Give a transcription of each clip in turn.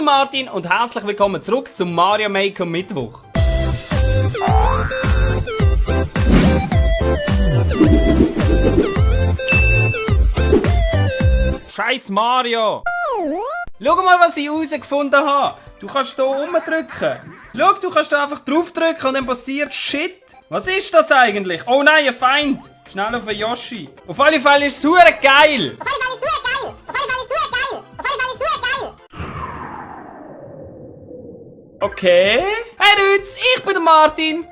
der Martin und herzlich willkommen zurück zum Mario Maker Mittwoch. Scheiß Mario! Schau mal, was ich herausgefunden habe. Du kannst hier rumdrücken. Schau, du kannst da einfach draufdrücken und dann passiert Shit. Was ist das eigentlich? Oh nein, ein Feind! Schnell auf den Yoshi. Auf alle Fälle ist es super geil! Okay. Hey Dudes, ich bin der Martin.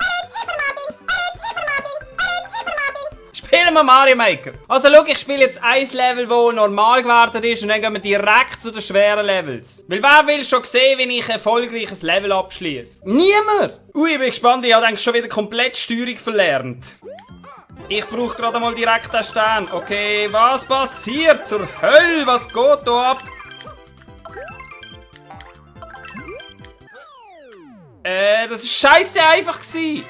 Spielen wir Mario Maker. Also schau, ich spiele jetzt ein Level, das normal gewertet ist und dann gehen wir direkt zu den schweren Levels. Weil wer will schon sehen, wie ich ein erfolgreiches Level abschließe? Niemand! Ui, ich bin gespannt, ich habe eigentlich schon wieder komplett Steuerung verlernt. Ich brauche gerade mal direkt den Stern. Okay, was passiert? Zur Hölle, was geht da ab? Das ist scheiße einfach gewesen.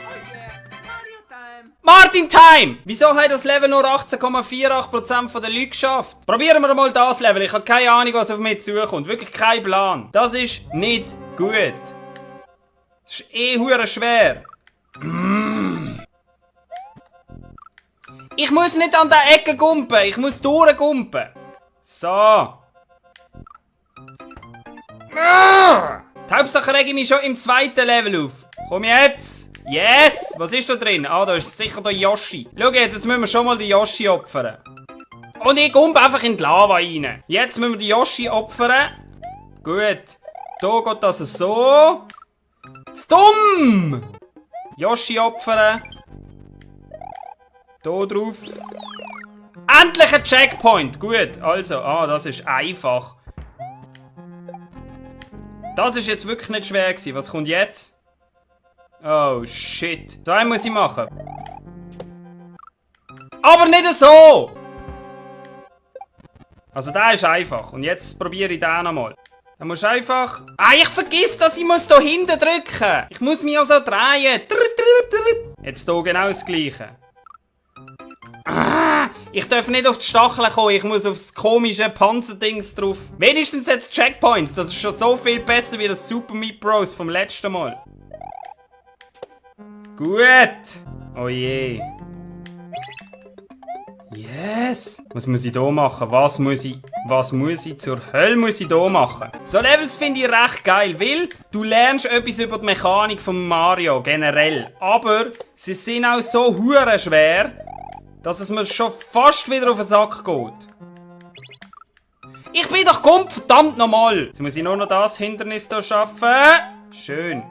Martin Time! Wieso hat das Level nur 18,48% der Leute geschafft? Probieren wir mal das Level. Ich habe keine Ahnung, was auf mich zukommt. Wirklich kein Plan. Das ist nicht gut. Das ist hure schwer. Ich muss nicht an der Ecke gumpen. Ich muss durchgumpen. So. Die Hauptsache rege ich mich schon im zweiten Level auf. Komm jetzt! Yes! Was ist da drin? Ah, da ist sicher der Yoshi. Schau jetzt müssen wir schon mal den Yoshi opfern. Und ich gumpe einfach in die Lava rein. Jetzt müssen wir den Yoshi opfern. Gut. Da geht das so. Zu dumm! Yoshi opfern. Da drauf. Endlich ein Checkpoint! Gut, also, das ist einfach. Das ist jetzt wirklich nicht schwer gewesen. Was kommt jetzt? Oh shit. So einen muss ich machen. Aber nicht so! Also der ist einfach. Und jetzt probiere ich den nochmal. Dann musst du einfach... ich vergiss, dass ich da hinten drücken. Ich muss mich also drehen. Jetzt hier genau das Gleiche. Ich darf nicht auf die Stacheln kommen, ich muss aufs komische Panzerdings drauf. Wenigstens jetzt Checkpoints, das ist schon so viel besser wie das Super Meat Bros vom letzten Mal. Gut. Oh je. Yes. Was muss ich hier machen? Was muss ich zur Hölle muss ich hier machen? So Levels finde ich recht geil, weil du lernst etwas über die Mechanik von Mario generell. Aber sie sind auch so hure schwer, dass es mir schon fast wieder auf den Sack geht. Ich bin doch Gump, verdammt nochmal! Jetzt muss ich nur noch das Hindernis hier schaffen. Schön.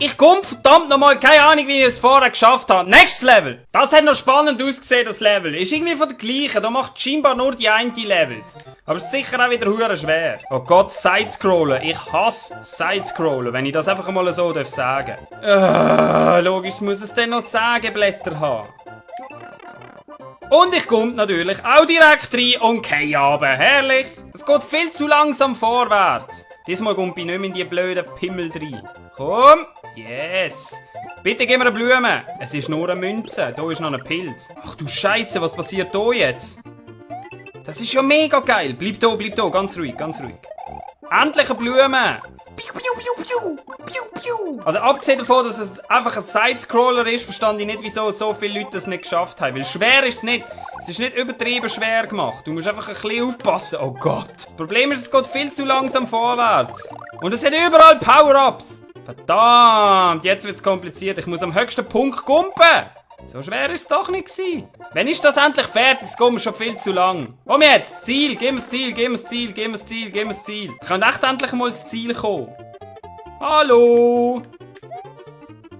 Ich Gump, verdammt nochmal, keine Ahnung, wie ich es vorher geschafft habe. Nächstes Level! Das hat noch spannend ausgesehen, das Level. Ist irgendwie von der gleichen, da macht scheinbar nur die eine Levels. Aber es ist sicher auch wieder hure schwer. Oh Gott, Sidescrollen. Ich hasse Sidescrollen, wenn ich das einfach mal so sagen darf. Logisch muss es dann noch Sägeblätter haben. Und ich komme natürlich auch direkt rein und kein runter. Herrlich. Es geht viel zu langsam vorwärts. Diesmal komme ich nicht mehr in die blöden Pimmel rein. Komm. Yes. Bitte gib mir eine Blume. Es ist nur eine Münze. Da ist noch ein Pilz. Ach du Scheiße, was passiert hier jetzt? Das ist ja mega geil. Bleib da. Ganz ruhig, ganz ruhig. Endlich eine Blume. Piu, piu, piu, piu. Piu, piu. Also abgesehen davon, dass es einfach ein Sidescroller ist, verstand ich nicht, wieso so viele Leute das nicht geschafft haben. Weil schwer ist es nicht. Es ist nicht übertrieben schwer gemacht. Du musst einfach ein bisschen aufpassen. Oh Gott. Das Problem ist, es geht viel zu langsam vorwärts. Und es hat überall Power-Ups. Verdammt, jetzt wird es kompliziert. Ich muss am höchsten Punkt gumpen. So schwer ist es doch nicht gewesen. Wenn ist das endlich fertig? Es geht mir schon viel zu lang. Komm jetzt, Ziel. Gib mir das Ziel. Jetzt kann echt endlich mal das Ziel kommen. Hallo.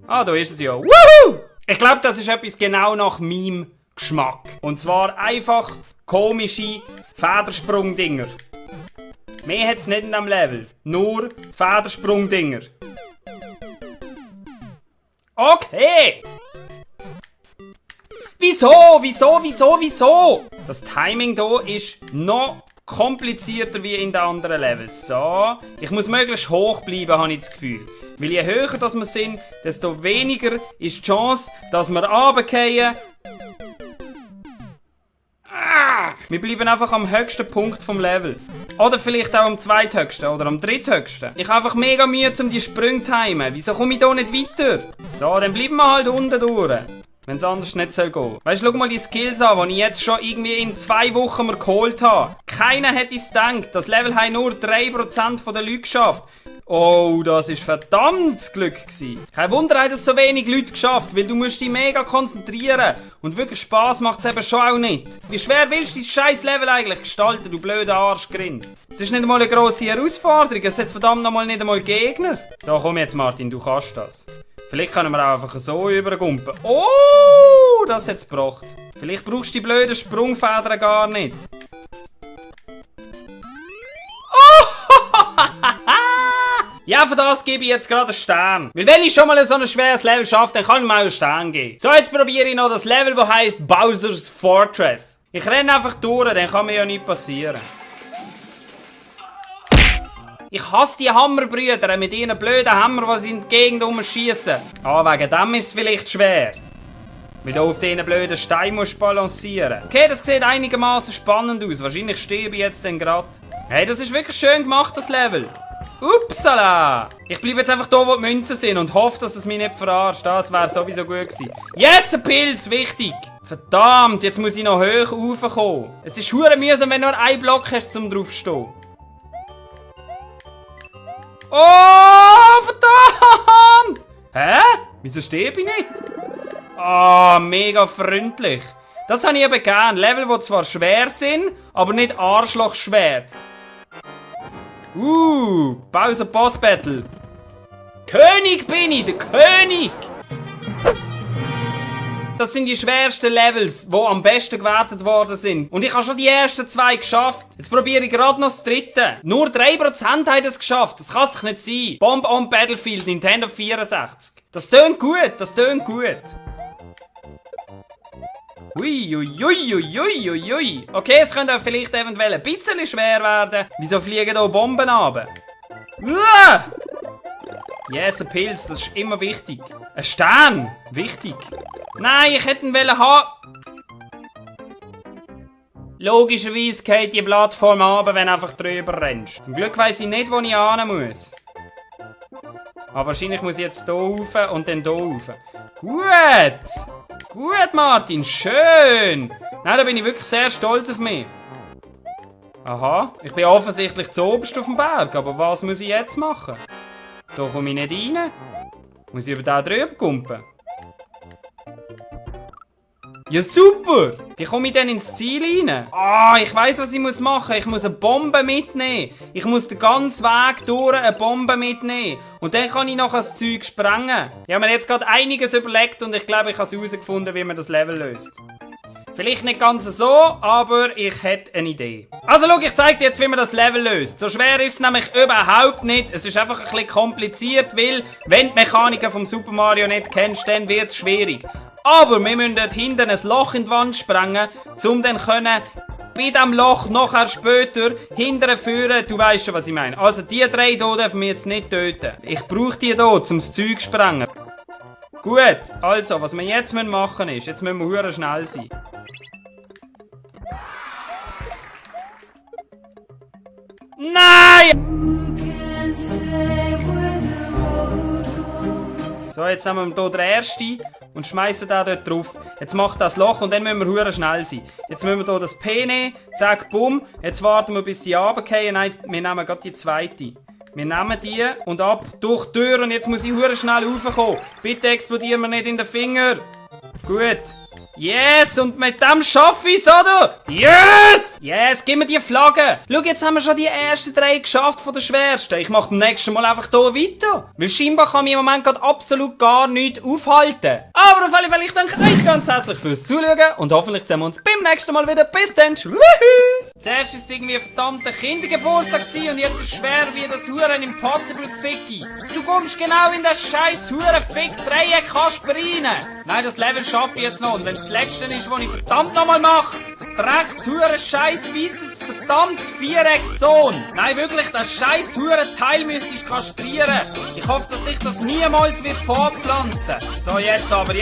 Da ist es ja. Woohoo! Ich glaube, das ist etwas genau nach meinem Geschmack. Und zwar einfach komische Federsprung-Dinger. Mehr hat es nicht in diesem Level. Nur Federsprung-Dinger. Okay! Wieso? Das Timing hier ist noch komplizierter wie in den anderen Levels. So, ich muss möglichst hoch bleiben, habe ich das Gefühl. Weil je höher dass wir sind, desto weniger ist die Chance, dass wir runterfallen. Wir bleiben einfach am höchsten Punkt vom Level. Oder vielleicht auch am zweithöchsten oder am dritthöchsten. Ich habe einfach mega Mühe, um die Sprünge zu timen. Wieso komme ich da nicht weiter? So, dann bleiben wir halt unten durch. Wenn es anders nicht soll gehen. Weißt du, schau mal die Skills an, die ich jetzt schon irgendwie in 2 Wochen mir geholt habe. Keiner hätte es gedacht. Das Level haben nur 3% der Leute geschafft. Oh, das ist verdammt Glück gewesen. Kein Wunder, hat es so wenig Leute geschafft, weil du musst dich mega konzentrieren. Und wirklich Spass macht es eben schon auch nicht. Wie schwer willst du dein scheiß Level eigentlich gestalten, du blöder Arschgrind? Es ist nicht einmal eine grosse Herausforderung, es hat verdammt nochmal nicht einmal Gegner. So, komm jetzt Martin, du kannst das. Vielleicht können wir auch einfach so übergumpen. Oh, das hat's gebracht. Vielleicht brauchst du die blöden Sprungfedern gar nicht. Ja, für das gebe ich jetzt gerade einen Stern. Weil wenn ich schon mal so ein schweres Level schaffe, dann kann ich mir auch einen Stern geben. So, jetzt probiere ich noch das Level, das heisst Bowser's Fortress. Ich renne einfach durch, dann kann mir ja nichts passieren. Ich hasse die Hammerbrüder mit ihren blöden Hammer, die sie in die Gegend rumschießen. Ah, wegen dem ist es vielleicht schwer. Weil du auf diesen blöden Stein musst balancieren. Okay, das sieht einigermaßen spannend aus. Wahrscheinlich stehe ich jetzt dann gerade. Hey, das ist wirklich schön gemacht, das Level. Upsala! Ich bleibe jetzt einfach da, wo die Münzen sind und hoffe, dass es mich nicht verarscht. Das wäre sowieso gut gewesen. Yes, ein Pilz! Wichtig! Verdammt, jetzt muss ich noch hoch raufkommen. Es ist hure mühsam, wenn du nur einen Block hast, um draufzustehen. Oh, verdammt! Hä? Wieso stehe ich nicht? Ah, mega freundlich. Das habe ich eben gern. Level, die zwar schwer sind, aber nicht arschlochschwer. Bowser Boss Battle. König bin ich, der König! Das sind die schwersten Levels, die am besten gewertet worden sind. Und ich habe schon die ersten 2 geschafft. Jetzt probiere ich gerade noch das dritte. Nur 3% haben es geschafft. Das kann es doch nicht sein. Bomb on Battlefield, Nintendo 64. Das tönt gut, das tönt gut. Ui. Okay, es könnte auch vielleicht eventuell ein bisschen schwer werden. Wieso fliegen da Bomben runter? Yes, ein Pilz, das ist immer wichtig. Ein Stern, wichtig. Nein, ich hätte ihn haben. Logischerweise geht die Plattform runter, wenn du einfach drüber rennst. Zum Glück weiss ich nicht, wo ich hin muss. Aber wahrscheinlich muss ich jetzt hier rauf und dann hier rauf. Gut, Martin, schön. Nein, da bin ich wirklich sehr stolz auf mich. Aha, ich bin offensichtlich zuoberst auf dem Berg, aber was muss ich jetzt machen? Da komme ich nicht rein. Muss ich über da drüber kumpen? Ja, super! Wie komme ich denn ins Ziel rein? Ah, ich weiss, was ich machen muss. Ich muss eine Bombe mitnehmen. Ich muss den ganzen Weg durch eine Bombe mitnehmen. Und dann kann ich noch das Zeug sprengen. Ich habe mir jetzt gerade einiges überlegt und ich glaube, ich habe herausgefunden, wie man das Level löst. Vielleicht nicht ganz so, aber ich hätte eine Idee. Also schau, ich zeige dir jetzt, wie man das Level löst. So schwer ist es nämlich überhaupt nicht. Es ist einfach ein bisschen kompliziert, weil, wenn du die Mechaniken vom Super Mario nicht kennst, dann wird es schwierig. Aber wir müssen dort hinten ein Loch in die Wand sprengen, um dann bei diesem Loch nachher später hinterher führen. Du weißt schon, was ich meine. Also die 3 hier dürfen wir jetzt nicht töten. Ich brauche die hier, um das Zeug zu sprengen. Gut, also, was wir jetzt machen müssen, ist, jetzt müssen wir hure schnell sein. Nein! So, jetzt nehmen wir hier den ersten und schmeißen den dort drauf. Jetzt macht das Loch und dann müssen wir hure schnell sein. Jetzt müssen wir hier das P nehmen, zack, bumm. Jetzt warten wir, bis sie runterfallen. Nein, wir nehmen gerade die zweite. Wir nehmen die und ab durch die Tür und jetzt muss ich hure schnell raufkommen. Bitte explodieren wir nicht in den Finger. Gut. Yes, und mit dem schaffe ich es, oder? Yes! Yes, gib mir die Flagge. Schau, jetzt haben wir schon die ersten 3 geschafft von den schwersten. Ich mache beim nächsten Mal einfach hier weiter. Weil scheinbar kann mich im Moment gerade absolut gar nichts aufhalten. Aber auf alle Fälle, ich danke euch ganz herzlich fürs Zuschauen und hoffentlich sehen wir uns beim nächsten Mal wieder. Bis dann, tschüss! Zuerst war es irgendwie ein verdammter Kindergeburtstag und jetzt ist es schwer wie das Huren Impossible Ficky. Du kommst genau in das scheiß Huren Fick Dreieck Kasper rein. Nein, das Level schaffe ich jetzt noch und wenn es das letzte ist, was ich verdammt nochmal mache, Dreck zu einem scheiß weisses verdammtes Viereck-Sohn. Nein, wirklich, das scheiß Huren-Teil müsste ich kastrieren. Ich hoffe, dass sich das niemals wird fortpflanzen. So, jetzt aber.